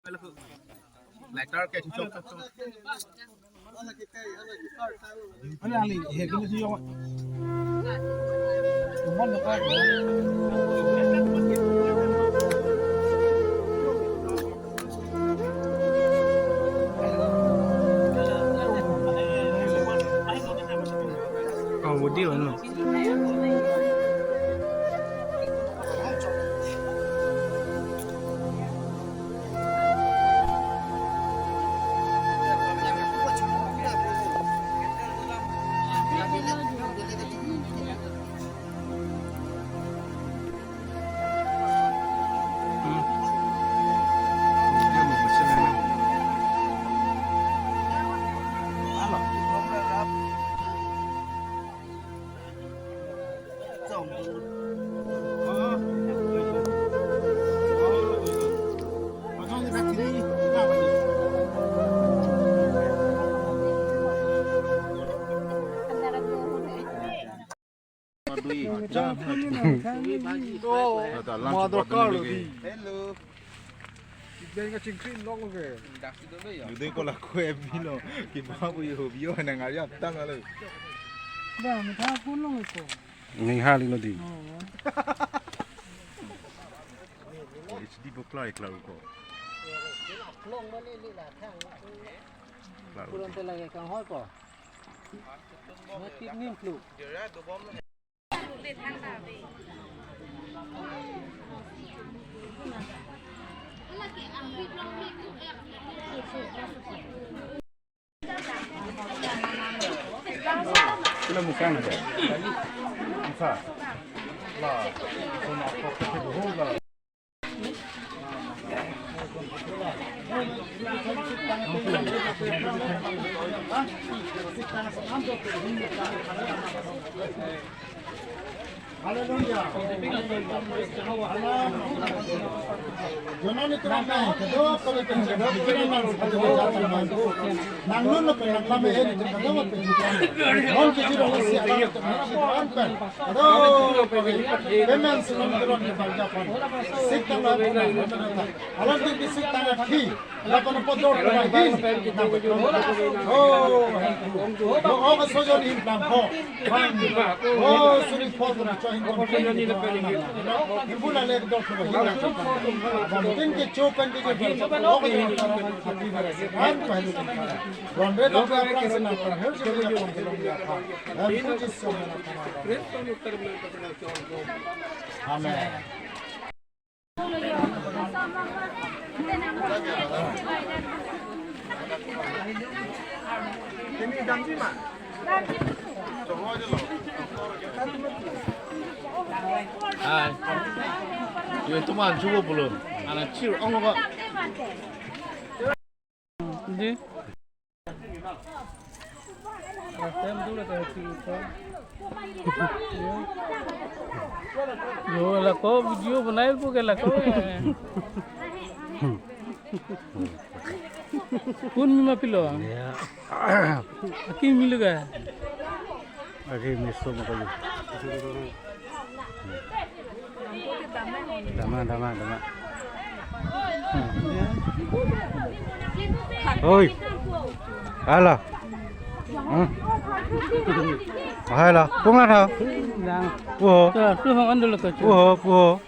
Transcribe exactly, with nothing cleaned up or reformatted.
Lighter ke chok chok chok. Ano ali, he kini si yung. Tumon na ka. Oh, wadi ano? Hello. Iben kachingkrin long ke. Yudoi ko lako M B lo. Kiba bu yo bio nang ari aptang alo. Ba, mitha phone long ko. Ning hali no di. Oh. H D bo klai klai ko. Klai. Puran te lagi kang hoi ko. Matip nim pluk. Hallelujah. Jonan itu ramai, kedua kali pun kedua kali man sepatu jatuh man. Nang nun lo pun nang lama ya, itu kedua pun jatuh man. Mon kecil dong siapa itu masih depan pen. Aduh, pemain senang turun di bangga pun. Sik tang lah pun, mana tak? Alam tinggi sik tang lagi. Lapan apa dor ke lagi? Oh, oh, oh, kesojo ni himplang ko. Oh, suri pot na cho hin kon. Ibu na le dor ke lagi. Bang tin ke cho pen ke je. Oh, ke himplang. An pa hin. Ron re dor ke plang sana. Her se ya kon ke long ya pa. Her se ya kon. Amen. Hai. Yo, teman, coba belum. Anak cil, ong, kok. Di. Last time tu lah kayak situ. Yo, lako video banail pu ke lako ya. Kun mima pilo? Ya. Aki milu ka? Aki miso makalu. Dama, dama, dama. Oi. Ala. Hmm. Ahai la. Pung la tha. Dang. Puho. Tuh, tuh hong andul ka chu. Puho, puho.